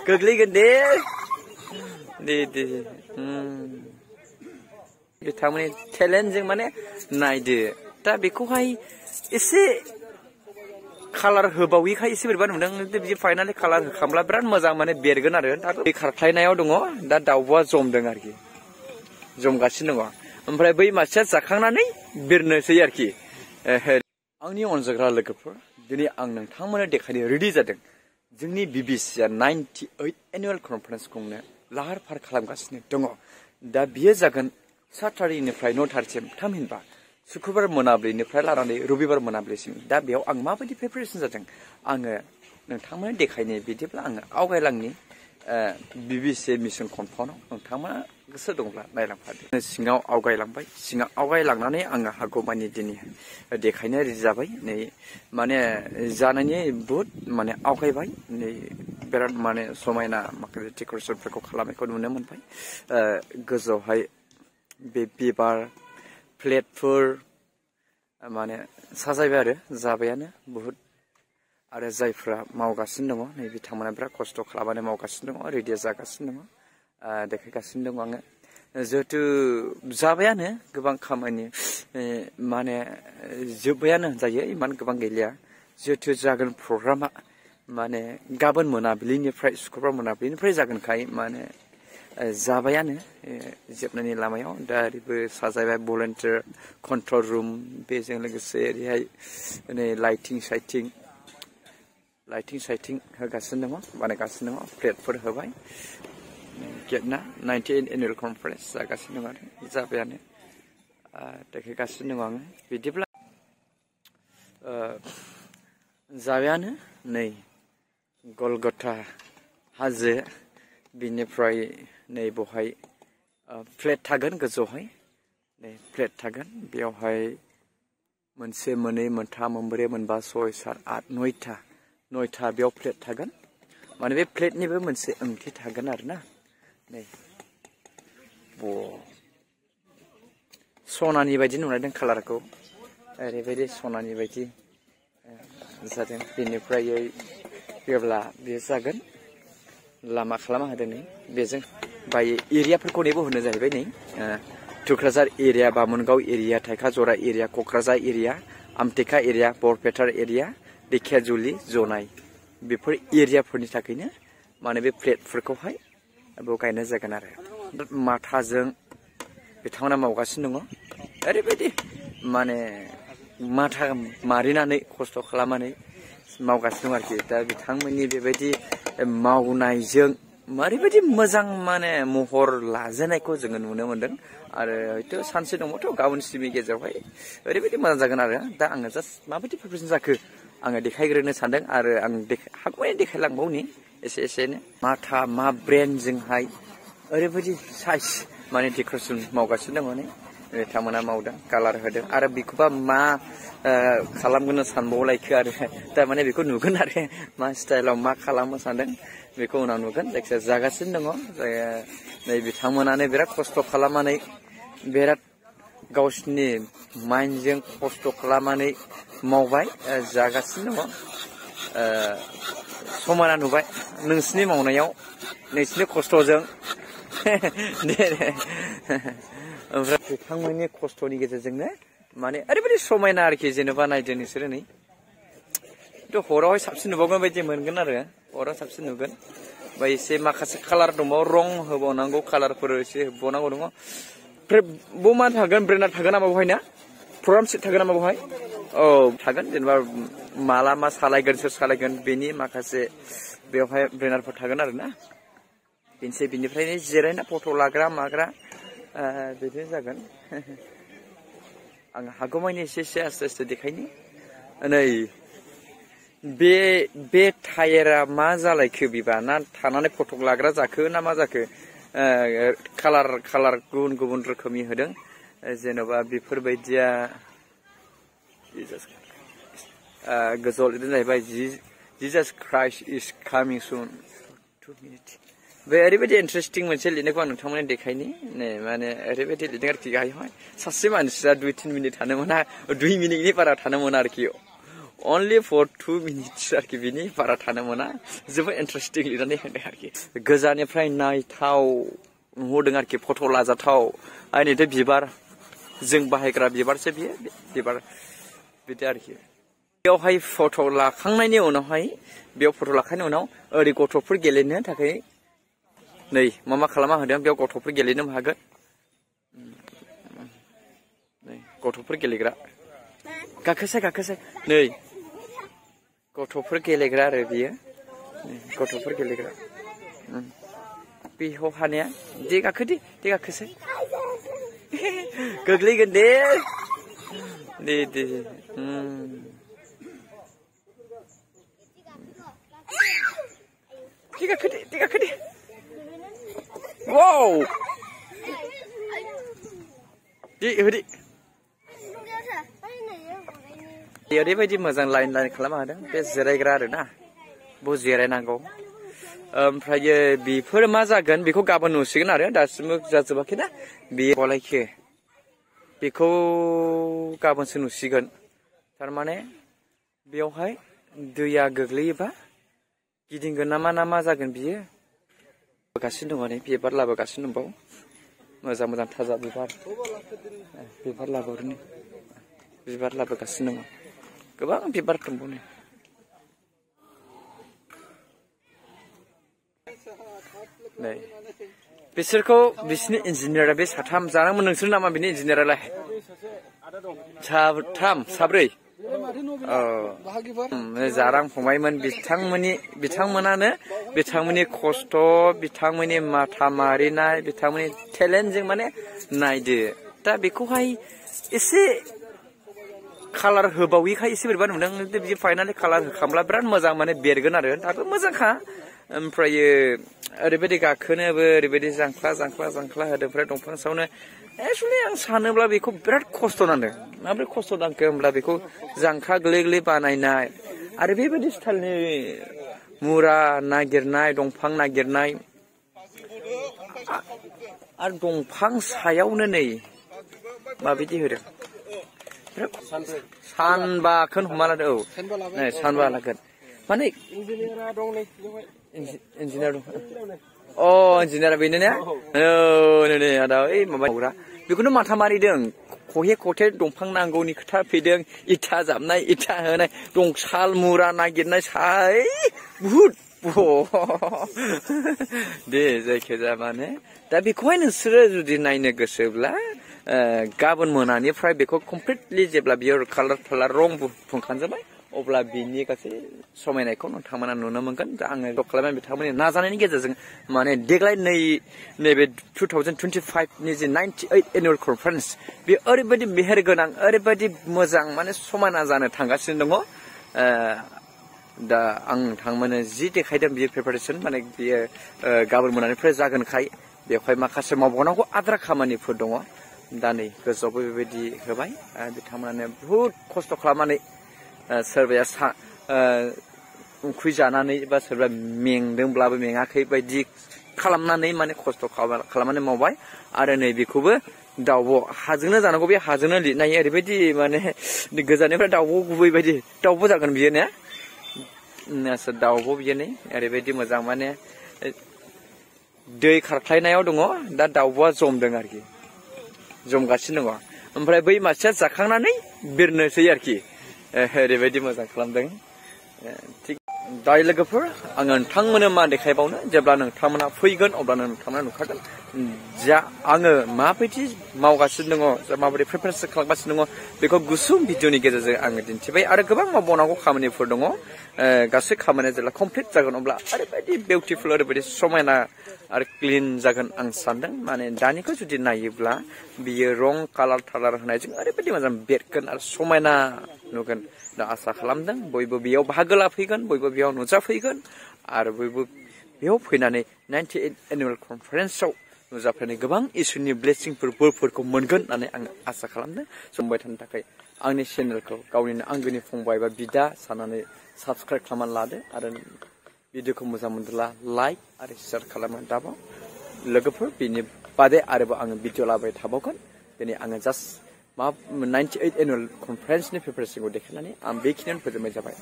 गोग्लैगोन दे दे बिथांमोननि टेलेन्टजों माने नायदो दा बेखौहाय एसे कालार होबावैखाय एसे बोरैबा नुदों बिदि फाइनालि कालार होखांब्ला बिराद मोजां माने बेरगोन आरो दा बे खारख्लायनायाव दङ दा दाउब'आ जमदों आरोखि जमगासिनो दङ ओमफ्राय बै मासेया जाखांनानै बिरनोसै आरोखि आंनि अनजाग्रा लोगोफोर दिनै आं नोंथांमोननो देखायनो रेडि जादों जोंनि बिबिसिआ 98 एनुवेल कनफारेन्स खुंनो लाहार फाहार खालामगासिनो दङ दा बियो जागोन 7:30निफ्राय 9:30सिम थामहिनबा शुक्रबार मोनाबिलिनिफ्राय लानानै रबिबार मोनाबिलिसिम दा बेयाव आं माबायदि प्रिपारेसन जादों आङो नोंथांमोननो देखायनो बिदिब्ला आङो आवगायलांनि बिबिसि मिशन कम्पाउन्डआव नोंथांमोना गोसो दंब्ला नायलांफादो सिङाव आवगायलांबाय सिङाव आवगायलांनानै आङो हागौमानि दिनै देखायनो रेडि जाबाय नै माने जानायनि बुहुद माने आवगायबाय नै बिराद माने समायना माखासे डेक'रेसनफोरखौ खालामनायखौ नुनो मोनबाय गोजौआवहाय बे बिबार प्लेटफोर माने साजायबाय आरो जाबायानो बुहुद आरो जायफ्रा मावगासिनो दङ नै बिथांमोना बिराद खस्थ' खालामनानै मावगासिनो दङ रेडि जागासिनो दङ देखायगासिनो दङ आङो जिहेतु जाबायानो गोबां खामानि माने जोब्बायानो होनजायो इमान गोबां गैलिया जिहेतु जागोन प्रग्रामा माने गाबोन मोनाबिलिनिफ्राय शुक्रबार मोनाबिलिनिफ्राय जागोनखाय माने जाबायानो जोबनायनि लामायाव दा ओरैबो साजायबाय भलन्टियार कन्ट्रल रुम बेजों लोगोसे ओरैहाय नै लाइटिं साइटिं होगासिनो दङ बानायगासिनो दङ प्लेटफोर होबाय गेटना 98 एनुवेल कनफारेन्स जागासिनो दङ आरो जाबायानो देखायगासिनो दङ आङो बिदिब्ला जाबायानो नै गलगथा हाजो बिनिफ्राय नै बहाय प्लेट थागोन गोजौहाय नै प्लेट थागोन बेयावहाय मोनसे मोननै मोनथाम मोनब्रै मोनबा 6 7 8 9टा बेयाव प्लेट थागोन माने बे प्लेटनिबो मोनसे ओंथि थागोन आरो ना नै सनानि बायदि नुनायदों कालारखौ ओरैबायदि सनानि बायदि जादों बेनिफ्राय जेब्ला बेयो जागोन लामा खालामना होदों नै बेजों बाय एरियाफोरखौ नेबो होनो जाहैबाय नै Kokrajhar area Bamongaon area Thaikhajra area Kokrajhar area Amteka area Barpeta area Dhekiajuli जनाय बेफोर एरियाफोरनि थाखायनो माने बे प्लेटफोरखौहाय बेयाव गायनाय जागोन आरो माथाजों बिथांमोना मावगासिनो दङ ओरैबायदि माने माथा मारिनानै खस्थ' खालामनानै मावगासिनो दं आरोखि दा बिथांमोननि बेबायदि मावनायजों ओरैबायदि मोजां माने महर लाजेननायखौ जोङो नुनो मोन्दों आरो हयथ' सानसे दङथ' गाबोन सिमनि गेजेरावहाय ओरैबायदि मोजां जागोन आरो दा आङो जास्ट माबायदि प्रिपारेसन जाखो आङो देखायग्रोनो सानदों आरो आं हागौमानि देखायलांबावनि एसेनो माथा मा ब्रेन्डजोंहाय ओरैबायदि साइज माने डेक'रेसन मावगासिनो दङ नै बिथांमोना मावदों कालार होदों आरो बेखौबा मा खालामगोन सानबावलायखो आरो थारमाने बेखौ नुगोन आरो मा स्टाइलाव मा खालामनो सानदों बेखौ उनाव नुगोन जायखिजाया जागासिनो दङ नै बिथांमोनानो बिराद खस्थ' खालामनानै बिराद गावसिनि माइन्डजों खस्थ' खालामनानै मावबाय जागासिनो दङ समायना नुबाय नोंसिनि मावनायाव नोंसिनि खस्थ'जों ओमफ्राय बिथांमोननि खस्थ'नि गेजेरजोंनो माने ओरैबायदि समायना आरोखि जेनेबा नायदो नोंसोरो नै खिन्थु हरावहाय साबसिन नुबावगोन बायदि मोनगोन आरो हराव साबसिन नुगोन ओमफ्राय एसे माखासे कालार दंबावो रं होबावनांगौ कालारफोर एसे होबावनांगौ दङ ओमफ्राय मा थागोन ब्रेन्डार थागोन नामा बेवहाय ना प्रग्राम सिट थागोन नामा बेवहाय औ थागोन जेनेबा माला मा सालायगोन सोर सालायगोन बेनि माखासे बेवहाय ब्रेन्डारफोर थागोन आरो ना बेनोसै बिनिफ्रायनो जिरायना फट' लाग्रा माग्रा बिदिनो जागोन आं हागौमानि एसे आस्ते देखायनि नै बे टायारा मा जालायखो बिबा ना थानानै फट' लाग्रा जाखो ना मा जाखो कालार गुबुन रोखोमनि होदों जेन'बा बेफोरबायदिया गोजौआव लिरनाय जाहैबाय जिजास क्राइस्ट इज कामिं सुन 2 मिनिट बे ओरैबायदि इन्टारेस्टिं मोनसे लिरनायखौ आं नोंथांमोननो देखायनि नै माने ओरैबायदि लिरदों आरोखि गाहायावहाय सासे मानसिया 2-3 मिनिट थानो मोना 2 मिनिटनि बारा थानो मोना आरोखि only for 2 minutes आरोखि बिनि बारा थानो मोना जोबोद इन्टारेस्टिं लिरनानै होदों आरोखि गोजाननिफ्राय नायथाव नुहरदों आरोखि फट' लाजाथाव आरो नै बिबार जों बाहायग्रा बिबारसो बियो बिबार बिदि आरोखि बेयावहाय फट' लाखांनायनि उनावहाय बेयाव फट' लाखांनायनि उनाव ओरै गथ'फोर गेलेनो थाखाय नै मा खालामना होदों बेयाव गथ'फोर गेलेनो हागोन नै गथ'फोर गेलेग्रा गाखोसै नै गथ'फोर गेलेग्रा आरो बियो गथ'फोर गेलेग्रा बेयाव हानाया दे गाखोसै गोग्लैगोन दे गाखो दे wow दे ओरैबायदि मोजां लाइन खालामना होदों बे जिरायग्रा आरो ना बेयाव जिरायनांगौ ओमफ्रायो बेफोर मा जागोन बेखौ गाबोन नुसिगोन आरो दासिमबो जाजोबाखै ना बेखौ बेखौ गाबोनसो नुसिगोन थारमाने बेयावहाय दैया गोग्लैयोबा गिदिंगोन ना मा जागोन बियो लाबोगासिनो दङ नै बिबार लाबोगासिनो दंबावो मोजां थाजा बिबार लाबोगासिनो दङ गोबां बिबार दंबावो नै बिसोरखौ बिसिनि इन्जिनियारा बे साथाम जानांगौमोन नोंसोर नामा बिनि इन्जिनियारालाय साब्रै जारां फंबायमोन बिथांमोननि खस्थ बिथांमोननि माथा मारिनाय बिथांमोननि टेलेन्टजों माने नायदो दा बेखौहाय एसे कालार होबावैखाय एसे बोरैबा नुदों बिदि फाइनालि कालार होखांब्ला बिराद मोजां माने बेरगोन आरो दाबो मोजांखा ओमफ्रायो ओरैबायदि गाखोनोबो ओरैबायदि जांख्ला होदों ओमफ्राय दंफां सायावनो एक्सुवेलि आं सानोब्ला बेखौ बिराद खस्थ' नांदों माबोरै खस्थ' नांखो होमब्ला बेखौ जांख्ला गोरलै बानायनाय आरो बेबायदि स्टाइलनि मुरा नागिरनाय दंफां नागिरनाय आरो दंफां सायावनो नै माबायदि होदों सानबाखौनो हमना लादो नै सानबा लागोन माने इन्जिनियार दं इन्जिनियारा बेनो ने नै आदा ओइ माबाग्रा बेखौनो माथा मारिदों खहे दंफां नांगौनि खोथा फैदों इथा जाबनाय इथा होनाय साल मुरा नागिरनाय बुहुद दे जायखिजाया माने दा बेखौहाय नोंसोरो जुदि नायनो गोसोब्ला गाबोन मोनानिफ्राय बेखौ कमप्लिटलि जेब्ला बियो कालार रं फुंखांजोबबाय अब्ला बिनि गासै समायनायखौ नोंथांमोना नुनो मोनगोन दा आङो द' खालामनाय बिथांमोननि नाजानायनि गेजेरजों माने देग्लाय नैबे 2025नि जे 98 एनुवेल कनफारेन्स बे ओरैबायदि मेहेर गोनां ओरैबायदि मोजां माने समायना जानो थांगासिनो दङ दा आं नोंथांमोननो जि देखायदों बियो प्रिपारेसन माने बियो गाबोन मोनानिफ्राय जागोनखाय बेवहाय माखासे मावबावनांगौ आद्रा खामानिफोर दङ दा नै गोजौआवबो बेबायदि होबाय बिथांमोनानो बुहुद खस्थ' खालामनानै सोरबाया उखै जानानै बा सोरबा मेंदोंब्लाबो मेङाखै बायदि खालामनानै माने खस्थ' खालामनानै मावबाय आरो नै बेखौबो दाउब' हाजोंनो जानांगौ बे हाजोंनो लिरनाय ओरैबायदि माने गोजाननिफ्राय दाउब' गुबै बायदि दाउब' जागोन बियो ने दाउब' बियो नै ओरैबायदि मोजां माने दै खारख्लायनायाव दङ दा दाउब'आ जमदों आरोखि जमगासिनो दङ ओमफ्राय बै मासेया जाखांनानै बिरनोसै आरोखि ओरैबायदि मोजां खालामदों थिग दायो लोगोफोर आङो नोंथांमोननो मा देखायबावनो जेब्ला नोंथांमोना फैगोन अब्लानो नोंथांमोना नुखागोन जा आङो माबायदि मावगासिनो दङ माबायदि प्रिपेरेसन खालामगासिनो दङ बेखौ गुसुं भिडिअनि गेजेरजों आङो दिन्थिबाय आरो गोबां मावबावनांगौ खामानिफोर दङ गासै खामानिया जेब्ला कमप्लिट जागोन अब्ला ओरैबायदि बिउटिफुल ओरैबायदि समायना आरो क्लिन जागोन आं सानदों माने दानिखौ जुदि नायोब्ला बियो रं कालार होनायजों ओरैबायदि मोजां बेरगोन आरो समायना नुगोन दा आसा खालामदों बयबो बेयाव बाहागो लाफैगोन बयबो बेयाव नुजाफैगोन आरो बयबो बेयाव फैनानै 98 एनुवेल कनफारेन्सआव नुजाफैनाय गोबां इसोरनि ब्लेसिंफोर बोरफोरखौ मोनगोन होननानै आं आसा खालामदों संबाय थानो थाखाय आंनि चेनेलखौ गावनिनो आंगोनि फंबाय बा बिदा साननानै साबस्क्राइब खालामनानै लादो आरो भिडिअखौ मोजां मोनदोंब्ला लाइक आरो शेयार खालामनो दाबाव लोगोफोर बेनि बादै आरोबाव आङो भिडिअ लाबाय थाबावगोन दिनै आङो जास्ट मा 98 एनुअल कनफारेन्सनि प्रिपारेसनखौ देखायनानै आं बेखिनियावनो फोजोबनाय जाबाय।